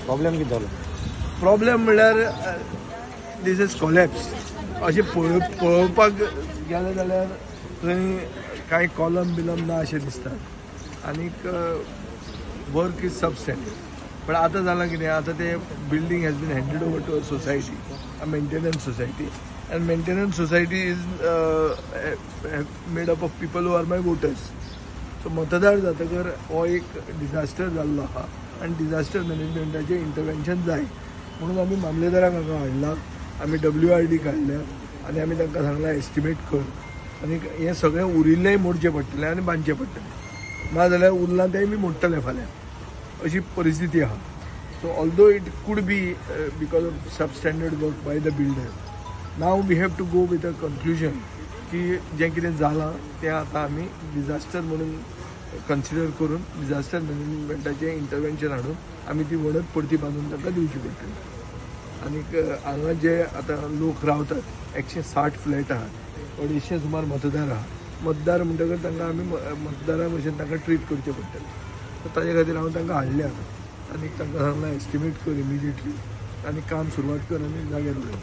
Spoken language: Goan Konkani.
प्रॉब्लेम कितें जालो? प्रॉब्लेम म्हणल्यार this is collapse. अशें पळोवपाक गेलें जाल्यार थंय कांय कॉलम बिलम ना अशें दिसता आनीक वर्क is सबस्टँडर्ड. पण आतां जालां कितें, आतां तें building has been handed over to a society, a maintenance society, and maintenance society is made up of people who are my voters. So मतदार जातकर हो एक डिजास्टर जाल्लो आहा आनी डिजास्टर मॅनेजमेंटाचें इंटरवेन्शन जाय म्हणून आमी मामलेदाराक हांगा हाडला, आमी WRD काडल्या आनी आमी तांकां सांगलां एस्टिमेट कर आनी हें सगळें उरिल्लेंय मोडचें पडटलें आनी बांदचें पडटलें, नाजाल्यार उरलां तेंय बी मोडटलें फाल्यां, अशी परिस्थिती आहा. So although it could be because of substandard work by the builder, now we have to go with a conclusion की जें कितें जालां तें आतां आमी डिजास्टर म्हणून कन्सिडर करून डिजास्टर मॅनेजमेंटाचें इंटरवेन्शन हाडून आमी ती वणत परती बांदून तांकां दिवची पडटली. आनीक हांगा जे आतां लोक रावतात 160 फ्लॅट आहात, 250 सुमार मतदार आहा. मतदार म्हणटकर तांकां आमी मतदारा भशेन तांकां ट्रीट करचें पडटलें. सो ताजे खातीर हांव तांकां हाडल्या आनी तांकां सांगलां एस्टिमेट कर इमिजिएटली आनी काम सुरवात कर आनी जाग्यार उडय.